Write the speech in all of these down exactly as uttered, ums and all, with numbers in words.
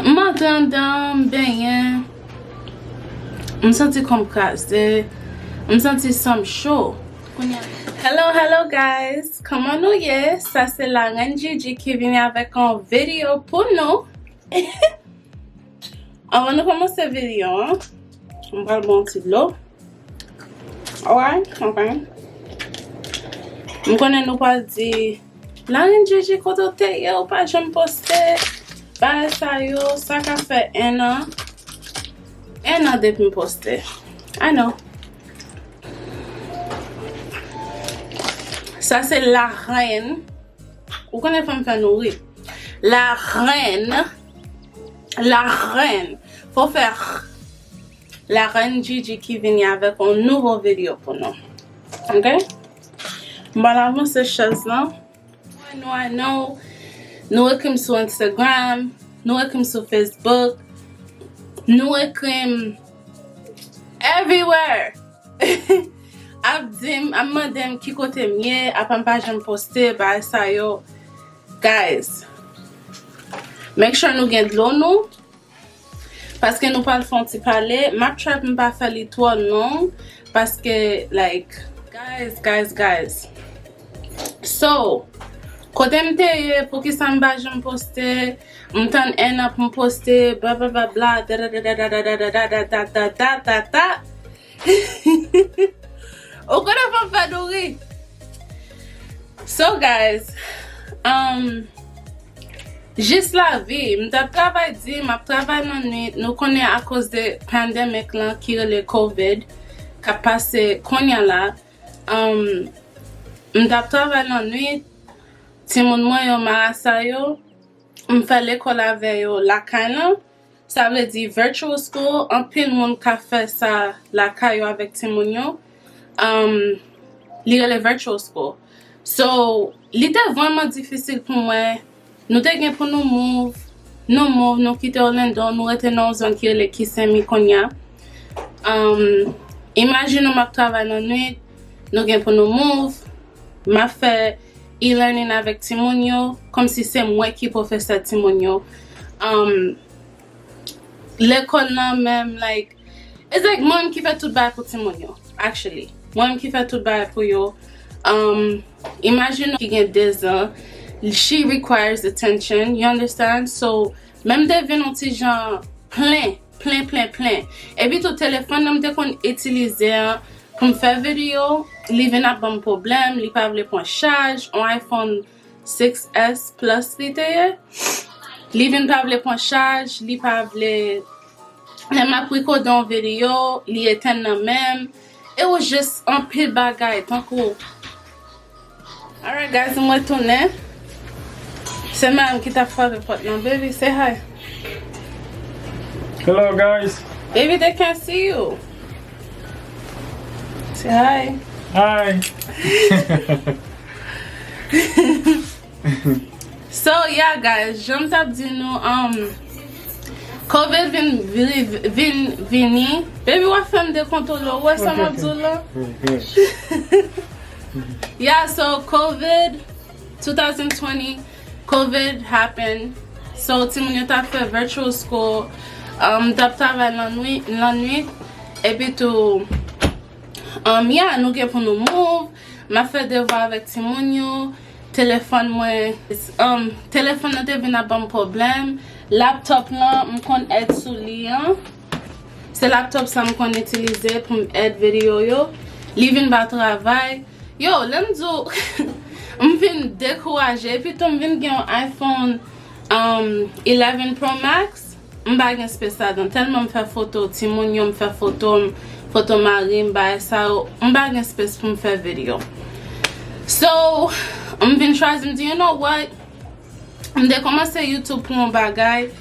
M antre anndan, m benyen. M santi kò m kraze. M santi san m cho. Kounye a, hello, hello guys. Kòman nou ye? Sa se la Reine Gigi ki vini avèk yon videyo pou nou. Anvan nou kòmanse videyo an, m pral bwè yon ti dlo. Alright, ok. M konnen nou pral di, "La Reine Gigi, kote w te ye? Ou pa janm poste." Bagay sa yo, sa ka fè en an. En an depi m poste. I know. Sa se la Reine. Ou konnen fò m fè nou ri. La Reine. La Reine. Fò fè la Reine Gigi ki vini avèk yon nouvo videyo pou nou. Ok? M pral avanse chèz lan. Nou, I know. Nou ekri m sou Instagram. Nou ekri m sou Facebook. Nou ekri m everywhere. Ap di m, ap mande m ki kote m ye, apa m pa janm poste, bagay sa yo. Guys, make sure nou gen dlo nou. Paske nou pral fè yon ti pale. M ap try pou m pa fè li twò long. Paske, like, guys, guys, guys. So, kote m te ye, poukisa m pa janm poste? M tann en an pou m poste, bla, bla, bla, bla, da, da, da. Ou konnen fò m fè nou ri. So, guys, um, jis lavi, m t ap travay di, m ap travay nan nwit, nou konnen akoz de pandemic lan ki rele covid, k ap pase kounye a la, um, m t ap travay nan nwit, timoun mwen yo, marasa yo, m fè lekòl avè yo lakay lan. Sa vle di virtual school, anpil moun ka fè sa lakay yo avèk timoun yo. Um, li rele virtual school. So, li te vrèman difisil pou mwen. Nou te gen pou nou move, nou move, nou kite Orlando, nou rete nan yon zòn ki rele Kissimmee kounye a. Um, imajine w m ap travay nan nwit, nou gen pou nou move, m ap fè e-learning avèk timoun yo, kòmsi se mwen ki pwofesè timoun yo. Um, lekòl lan menm, like, it's like mwen menm ki fè tout bagay pou timoun yo, actually. Mwen menm ki fè tout bagay pou yo. Um, imagine ki gen de zan, she requires attention, you understand? So, menm te vin yon ti jan plen, plen, plen, plen. Epi tou, telefòn nan m te konn itilize an pou m fè videyo, li vin ap ban m pwoblèm, li pa vle pran chaj, yon iPhone six S Plus li te ye. Li vin pa vle pran chaj, li pa vle, lè m ap rekòde yon videyo, li etenn nan men m. It was just anpil bagay, tankou. Alright, guys, mwen tounen. Se madanm ki t ap frape pòt lan. Baby, say hi. Hello, guys. Baby, they can't see you. Say hi. Hi. So, yeah, guys, jan m t ap di nou, um, covid vin, vin, vin vini. Baby, w ap fè m dekontwole, ou wè sa m ap di w la? Yeah, so covid, two thousand twenty, covid happen. So, timoun yo t ap fè virtual school, um, t ap travay lannwit, lannwit, epi tou, um, yeah, nou gen pou nou move, m ap fè devwa avèk timoun yo, telefòn mwen, um, telefòn nan te vin ap ban m pwoblèm, laptop lan, m konn èd sou li an, se laptop sa m konn itilize pou m èd videyo yo, li vin pa travay, yo, lè m di w, m vin dekouraje, epi tou m vin gen yon iPhone, um, eleven Pro Max, m pa gen space ladan. Tèlman m fè foto timoun yo, m fè foto m, foto mari m, bagay sa yo, m pa gen space pou m fè videyo. So, m vin chwazi, m di, "You know what?" M te kòmanse YouTube pou yon bagay,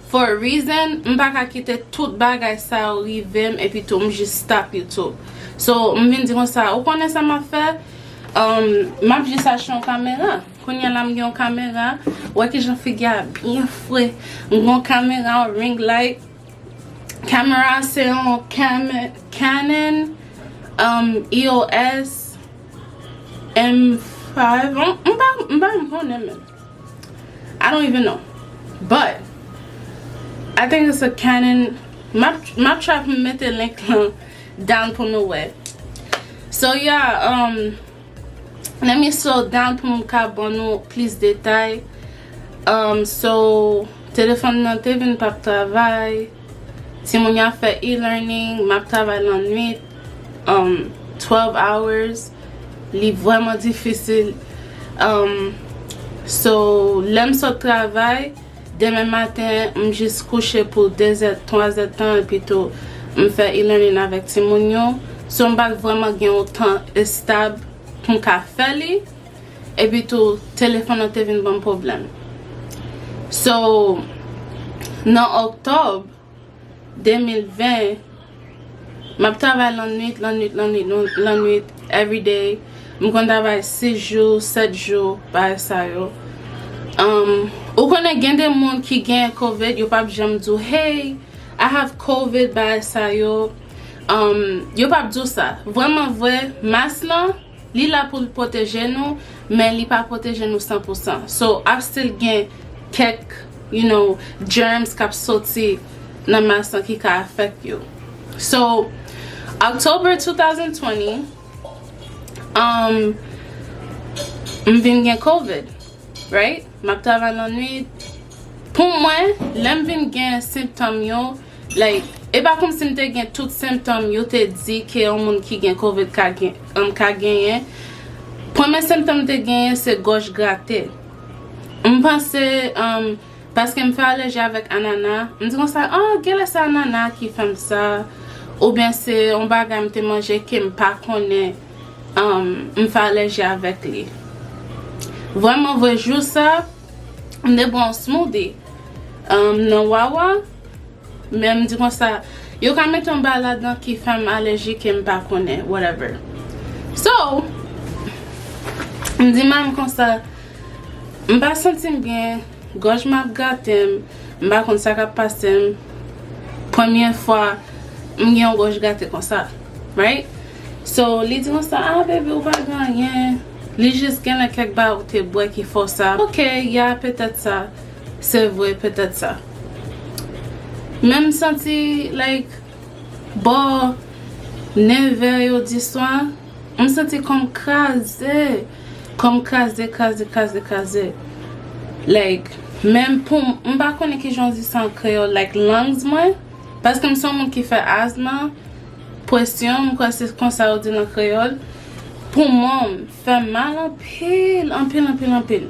for a reason, m pa ka kite tout bagay sa yo rive m, epi tou m jis stop YouTube. So, m vin di konsa, ou konnen sa m ap fè? Um, m ap jis achte yon kamera. Kounye a la, m gen yon kamera. Wè kijan figi a byen fre. M gen yon kamera, yon ring light. Kamera se yon Cam-, Canon, um, E O S M five. M, m pa, m pa, m konnen menm. I don't even know. But, I think it's a Canon. M ap, m ap try pou m mete link lan down pou nou wè. So yeah, um, let me slow down pou m ka ban nou plis detay. Um, so, telefòn nan te vin p ap travay. Timoun yo ap fè e-learning, m ap travay lannwit, um, twelve hours. Li vrèman difisil. Um, so, lè m sot travay, demen maten, m jis kouche pou de zè, twa zè tan, epi tou, m fè e-learning avèk timoun yo. So, m pa t vrèman gen yon tan estab pou m ka fè li. Epi tou, telefòn nan te vin ban m pwoblèm. So, nan òktòb de mil ven, m ap travay lannwit, lannwit, lannwit, lannwit, everyday. M konn travay sis jou, sèt jou, bagay sa yo. Um, ou konnen gen de moun ki gen covid, yo p ap janm di w, "Hey, I have covid," bagay sa yo. Um, yo p ap di w sa. Vrèman vre, mas lan, li la pou l pwoteje nou, men li pa pwoteje nou san pou san. So, ap still gen kèk, you know, germs k ap soti nan mas lan ki ka afect you. So, October two thousand twenty, um, m vin gen covid, right? M ap travay lannwit. Pou mwen, lè m vin gen sentòm yo, like, e pa kòmsi m te gen tout sentòm yo te di ke yon moun ki gen covid ka gen, um, ka genyen. Premye sentòm m te genyen se gòj grate. M panse, um, paske m fè alèji avèk anana, m di konsa, "Ah, genlè se anana ki fè m sa," oubyen se yon bagay m te manje ke m pa konnen, um, m fè alèji avèk li. Vrèman vre, jou sa, m te bwè yon smoothie, um, nan Wawa, men m di konsa, yo ka mete yon bagay ladan ki fè m alèji ke m pa konnen, whatever. So, m di manmi konsa, m pa santi m byen, gòj m ap grate m, m pa konn sa k ap pase m. Premye fwa m gen yon gòj grate konsa, right? So, li di konsa, "Ah, baby, ou pa gen anyen." Li jis genlè kèk bagay ou te bwè ki fè w sa. Ok, ya, petèt sa. Se vre, petèt sa. Men m santi, like, bò nevè yo di swa, m santi kò m kraze. Kò m kraze, kraze, kraze, kraze. Like, menm pou m, m pa konnen kijan w di sa an kreyòl, like, lungs mwen, paske m se yon moun ki fè azma, presyon, m kwè se konsa yo di l an kreyòl. Poumon m fè mal anpil, anpil, anpil, anpil.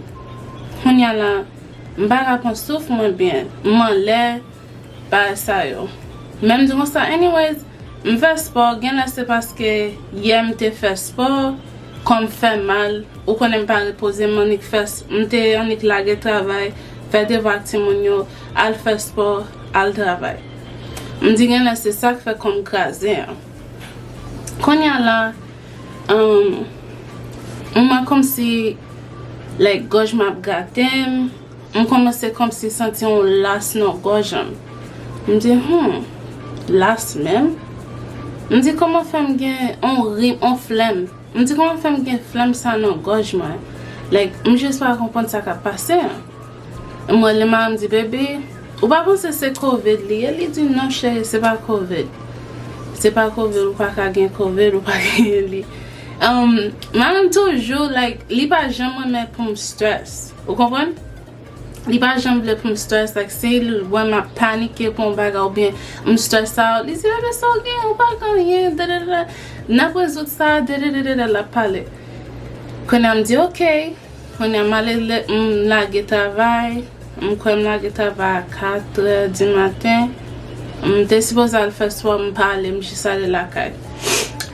Kounye a la, m pa ka pran souf mwen byen. M anlè, bagay sa yo. Men m di konsa, anyways, m fè spò, genlè se paske yè m te fè spò, kò m fè mal, ou konnen m pa repoze, m annik fè s-, m te annik lage travay, fè devwa ak timoun yo, al fè spò, al travay. M di genlè se sa k fè kò m kraze an. Kounye a la, um, m wè kòmsi, like, gòj m ap grate m, m kòmanse kòmsi santi yon las nan gòj an. M di, hmm, las menm? M di, kòman fè m gen on rim, on flèm? M di, kòman fè m gen flèm sa nan gòj mwen? Like, m jis pa konprann sa k ap pase an. M rele mari m, m di, "Baby, ou pa panse se covid li ye?" Li di, "Non, cheri, se pa covid. Se pa covid, ou pa ka gen covid, ou pa ka gen li." Um, mari m toujou, like, li pa janm renmen pou m stress. Ou konprann? Li pa janm vle pou m stress, like, si l wè m ap panike pou yon bagay oubyen m stress out, li di, "Bebe, sa w gen, ou pa gen anyen, dadadada. N ap rezoud sa, dadadada," l ap pale. Kounye a m di, "Ok." Kounye a m ale, m lage travay, m kwè m lage travay a katrè di maten. M te sipoze al fè spò, m pa ale, m jis ale lakay.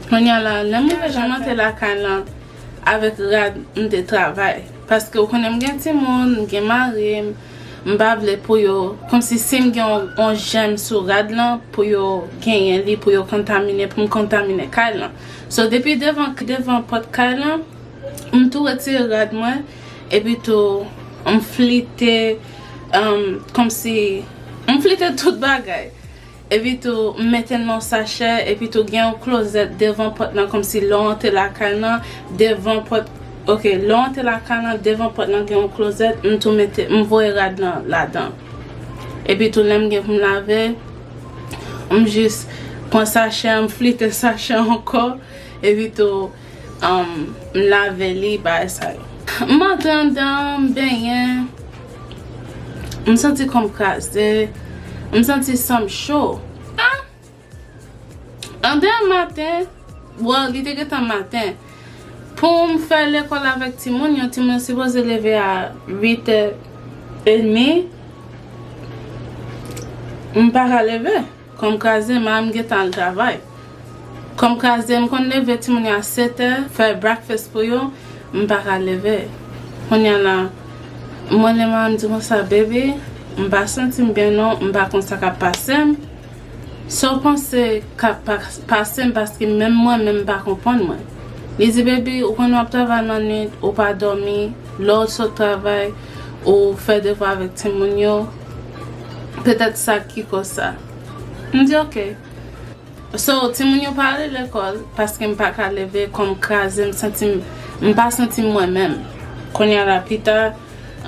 Kounye a la, lè m rive, jan m antre lakay lan, avèk rad m te travay. Paske ou konnen m gen timoun, m gen mari m, m pa vle pou yo, kòmsi si m gen yon, yon jèm sou rad lan, pou yo genyen li, pou yo kontamine, pou m kontamine kay lan. So, depi devan, devan pòt kay lan, m tou retire rad mwen, epi tou, m flite, um, kòmsi, m flite tout bagay. Epi tou, m mete l nan yon sachè, epi tou, gen yon klozèt devan pòt lan, kòmsi lè w antre lakay lan, devan pòt, ok, lè w antre lakay lan, devan pòt lan gen yon klozèt, m tou mete, m voye rad lan ladan. Epi tou lè m gen pou m lave, m jis pran sachè, m flite sachè ankò, epi tou, um, m lave li, bagay sa yo. M antre anndan, m benyen, m santi kò m kraze, m santi san m cho. Ah! Anndan maten, well, li te gentan maten. Pou m fè lekòl avèk timoun yo, timoun yo sipoze leve a uit è edmi. M pa ka leve. Kò m kraze, madanm gentan al travay. Kò m kraze, m konn leve timoun yo a sèt è, fè breakfast pou yo, m pa ka leve. Kounye a la, mwen rele madanm, m di konsa, "Baby, m pa santi m byen non, m pa konn sa k ap pase m. Sa w panse k ap pa-, pase m, paske menm mwen menm m pa konprann mwen." Li di, "Baby, ou konn w ap travay lannwit, ou pa dòmi, lè w sot travay, ou fè devwa avèk timoun yo, petèt sa ki koz sa." M di, "Ok." So, timoun yo pa ale lekòl paske m pa ka leve, kò m kraze, m santi m, m pa santi m mwen menm. Kounye a la, pita,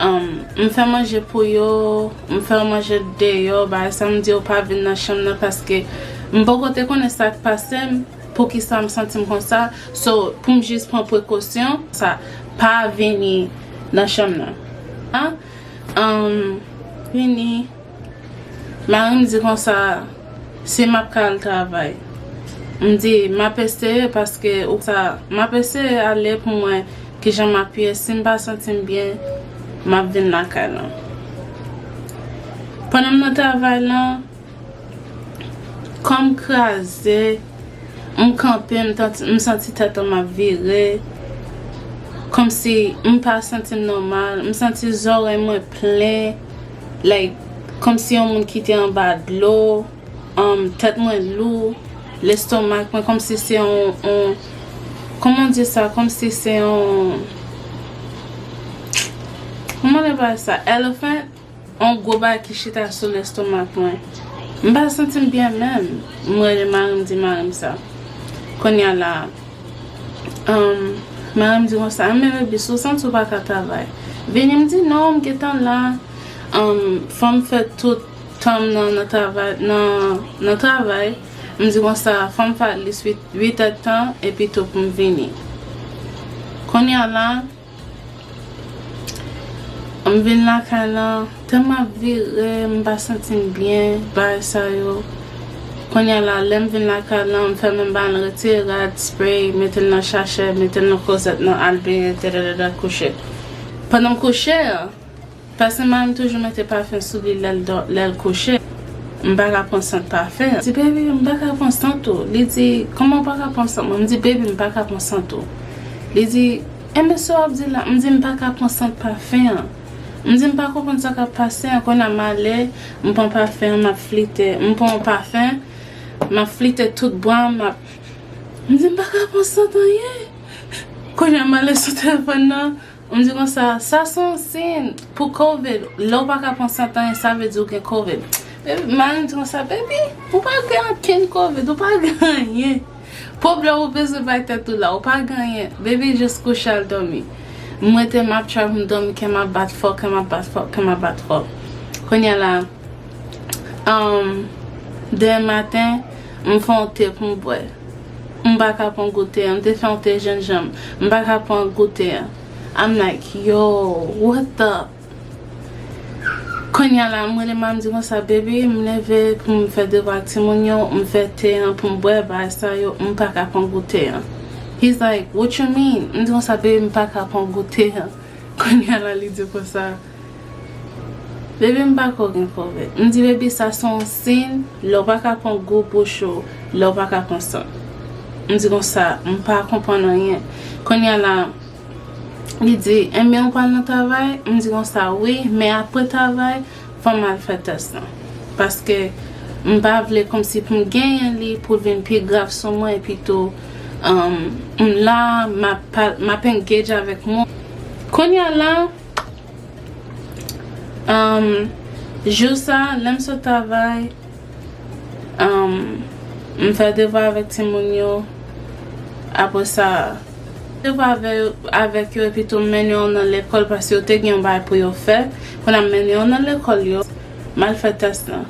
um, m fè manje pou yo, m fè manje deyò, bagay sa, m di yo pa vin nan chanm nan paske m poko te konnen sa k pase m, poukisa m santi m konsa. So, pou m jis pran prekosyon, sa, pa vini nan chanm nan. Ah, um, vini, Mari m di konsa, "Si m ap ka al travay." M di, "M ap eseye paske ou sa, m ap eseye ale pou m wè kijan m ap ye. Si m pa santi m byen, m ap vin lakay lan." Pandan m nan travay lan, kò m kraze, m kanpe, m tanti, m santi tèt mwen ap vire. Kòmsi m pa santi m nòmal. M santi zòrèy mwen plen. Like, kòmsi yon moun ki te anba dlo. Um, tèt mwen lou. Lestomak mwen kòmsi se yon, yon, kòman di sa? Kòmsi se yon, kòman le bay sa? Elephant? On gwo bagay ki chita sou lestomak mwen. M pa santi m byen menm. M rele mari m, di mari m sa. Kounye a la, um, mari m di konsa, "Men baby, si w santi w pa ka travay, vini." M di, "Non, m gentan la." Um, fò m fè tout tan m nan, nan travay, nan, nan travay. M di konsa, "Fò m fè at least uit, uit èdtan, epi tou pou m vini." Kounye a la, M vin lakay lan, tan m ap vire, m pa santi m byen, bagay sa yo. Kounye a la, lè m vin lakay lan, m fè menm bagay lan, retire rad, spray, mete l nan sachè, mete l nan klozèt nan, al benyen, tètètèt, kouche. Pandan m kouche an, paske mari m toujou mete pafen sou li lè l dò-, lè l kouche. M pa ka pran sant pafen an. Di, "Baby, m pa ka pran sant ou." Li di, "Kòman w pa ka pran sant mwen?" M di, "Baby, m pa ka pran sant ou." Li di, "E men sa w ap di la?" M di, "M pa ka pran sant pafen an." M di, "M pa konprann sa k ap pase an." Kounye a m ale, m pran pafen an, m ap flite. M pran yon pafen, m ap flite tout bwa m, m ap, m di, "M pa ka pran sant anyen." Kounye a m ale sou telefòn nan, m di konsa, "Sa se yon siy pou covid. Lè w pa ka pran sant anyen, sa vle di w gen covid." Baby, mari m di konsa, "Baby, ou pa gen okenn covid, ou pa gen anyen. Pwoblèm ou bezwen bay tèt ou la, ou pa gen anyen. Baby, jis kouche al dòmi." M rete, m ap try pou m dòmi, kè m ap bat fò, kè m ap bat fò, kè m ap bat fò. Kounye a la, um, demen maten, m fè yon te pou m bwè. M pa ka pran gou te an. M te fè yon te jenjanm. M pa ka pran gou te an. I'm like, "Yo, what the?" Kounye a la, m rele mari m, m di konsa, "Baby, m leve pou m fè devwa ak timoun yo, m fè te an pou m bwè, bagay sa yo, m pa ka pran gou te an." He's like, "What you mean?" M di konsa, "Baby, m pa ka pran gou te an." Kounye a la, li di konsa, "Baby, m pa kwè w gen covid." M di, "Baby, sa se yon siy, lè w pa ka pran gou bouch ou, lè w pa ka pran sant." M di konsa, "M pa konprann anyen." Kounye a la, li di, "Enben, ou pral nan travay?" M di konsa, "Wi, men apre travay, fò m al fè tès lan." Paske m pa vle kòmsi pou m genyen li, pou l vin pi grav sou mwen, epi tou, um, m la, m ap pa-, m ap engage avèk moun. Kounye a la, um, jou sa, lè m sot travay, um, m fè devwa avèk timoun yo. Apre sa, devwa avè-, avèk yo, epi tou m mennen yo nan lekòl, paske yo te gen yon bagay pou yo fè. Kounye a m mennen yo nan lekòl yo. M al fè tès lan.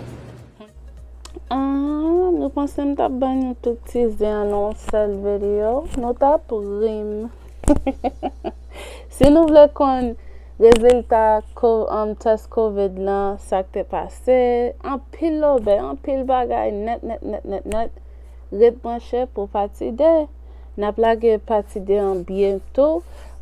Ah, nou panse m t ap ban nou tout ti zen an nan yon sèl videyo? Nou t ap ri m. Si nou vle konn rezilta ko- um, tès kovid lan, sa k te pase, anpil lobèy, anpil bagay, nèt, nèt, nèt, nèt, nèt, ret branche pou pati de. N ap lage pati de an byento.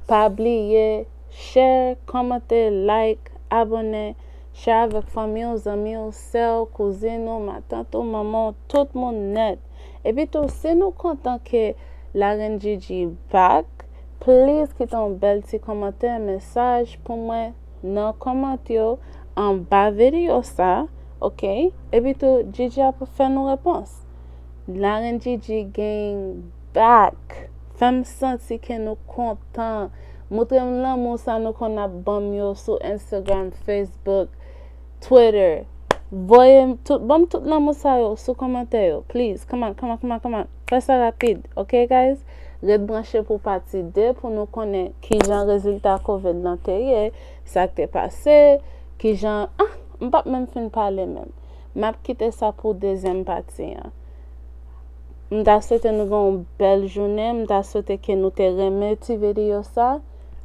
Pa bliye, share, kòmante, like, abòne, share avèk fanmi w, zanmi w, sè w, kouzin ou, matant ou, manman w, tout moun nèt. Epi tou, si nou kontan ke Larenn Gigi back, please kite yon bèl ti kòmantè, mesaj pou mwen nan kòmantè yo anba videyo sa, ok? Epi tou, Gigi ap fè nou repons. Larenn Gigi gang back. Fè m santi ke nou kontan. Montre m lanmou sa nou konn ap ban m yo sou Instagram, Facebook, Twitter. Voye m tout, ban m tout lanmou sa yo sou kòmantè yo, please. Come on, come on, come on, come on. Fè sa rapid, ok, guys? Ret branche pou pati de pou nou konnen kijan rezilta kovid lan te ye, sa k te pase, kijan, ah, m p ap menm fin pale menm. M ap kite sa pou dezyèm pati an. M ta swete nou gen yon bèl jounen. M ta swete ke nou te renmen ti videyo sa.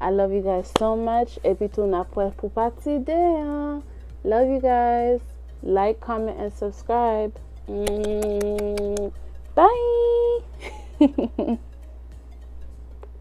I love you guys so much. Epi tou n ap wè pou pati de an. Love you guys. Like, comment, and subscribe. Mm, bye!